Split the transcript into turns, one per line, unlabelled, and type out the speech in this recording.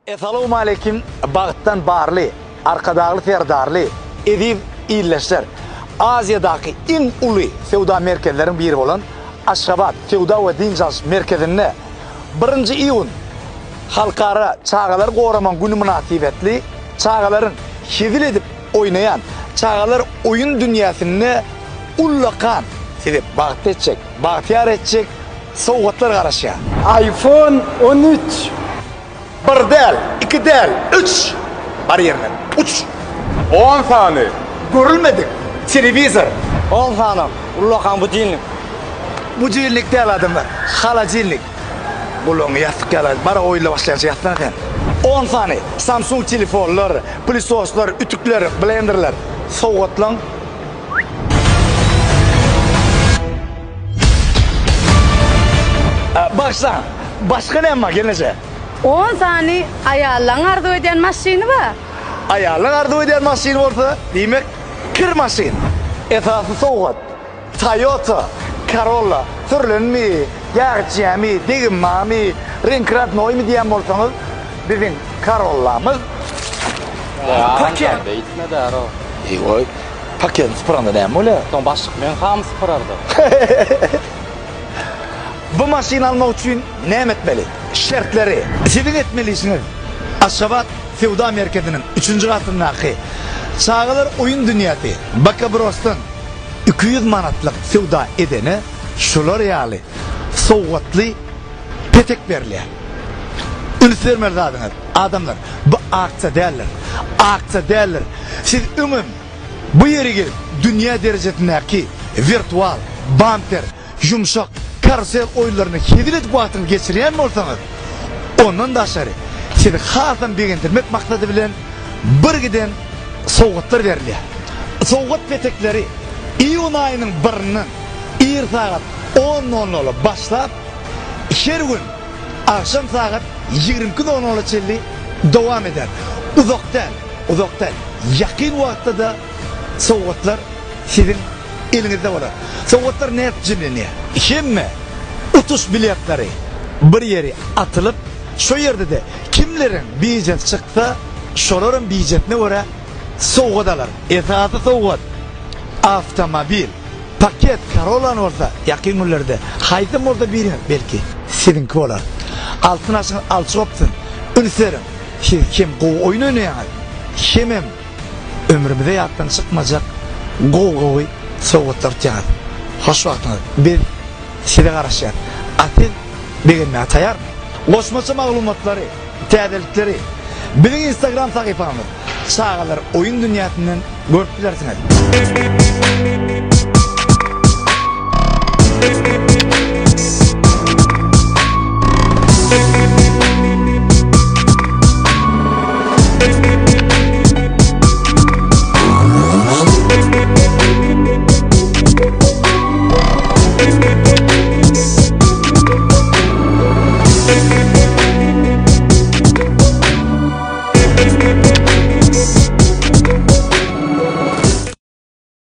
Essalawmaleýkim bagtdan barly, Arkadagly Serdarly, eziz ildeşler! Aziýadaky iň uly söwda merkezleriň biri bolan Aşgabat söwda we dynç alyş merkezinde birinji iýun Halkara çagalary goramagyň güni mynasybetli çagalaryň hezil edip oýnaýan çagalar oýun dünýäsinde ullakan sizi bagtly etjek, bagtyýar etjek sowgatlar garaşýar.
Iphone 13.
Bir däl, iki däl, üç! Bar ýerinden, uç!
On sany.
Görülmedik telewizor.
On sany ullakan budilnik.
Budilnik däl adamlar, holodilnik. Gulagyňy ýassyk ýaly, bar oýunla başlaýança ýatsana sen. On sany Samsung telefonlar, pylesoslar, ütükler, blenderler. Sowgatlaň. Bagyşlaň, başga näme bar gelneje?
On sany aýallaň arzuw edýän maşyny bar.
Aýallaň arzuw edýän maşyny bolsa, diýmek, kir maşyn. Esasy sowgat, Toyota Corolla sürlenmi, ýag içýämi, degim barmy, reňki radnoýmy diýýän bolsaňyz, biziň Corollamyz paket.
Beýtme-dä,
Eý, Paketini sypyranda näme bolýar?
Soň başlyk meň hamy sypyrardy.
Bu maşyny almak üçin näme etmeli? Şertleri. Siziň etmeli işiňiz Aşgabat söwda merkeziniň üçünji gatyndaky Çagalar oýun dünýäsi Bakabrosdan 200 manatlyk söwda edene şular ýaly sowgatly petek berilýär. Üns bermeli zadyňyz, adamlar, bu aksiýa däldir. Aksiýa däldir. Siz öňem bu ýere gelip dünýä derejesindäki wirtual, bamper, ýumşak, karusel oýunlaryny hezil edip wagtyňyzy geçirýän bolsaňyz, ondan daşary sizi hasam begendirmek maksady bilen birgiden sowgatlar berilýär. Sowgat petekleri iýun aýynyň birinden ir sagat on nol nola başlap, her gün agşam sagat 22 nol nola çenli dowam eder. Uzak däl, uzak däl, ýakyn wagtda-da sowgatlar siziň eliňizde bolar. Sowgatlar nädip jemlenýär? Hemme utuş biletleri bir ýere atylyp, şo ýerde-de kimleriň bijesi çyksa, şolaram bijesine görä sowgat alar. Esasy sowgat, awtomobil. Paket Corollany bolsa ýakyn günlerde haýsam bolsa biriňiz belki siziňki bolar. Altyn aşyňyz alçy gopsun. Üns beriň, siz hem gowy oýun oýnaýaňyz, hemem ömrümize ýatdan çykmajak gowy-gowy sowgatlar utýaňyz. Hoş wagtyňyz. Biz size garaşýas. A siz begenmäge taýarmy? Goşmaça maglumatlary, täzelikleri biziň Instagram sahypamyz Çagalar oýun dünýäsinden görüp bilersiňiz.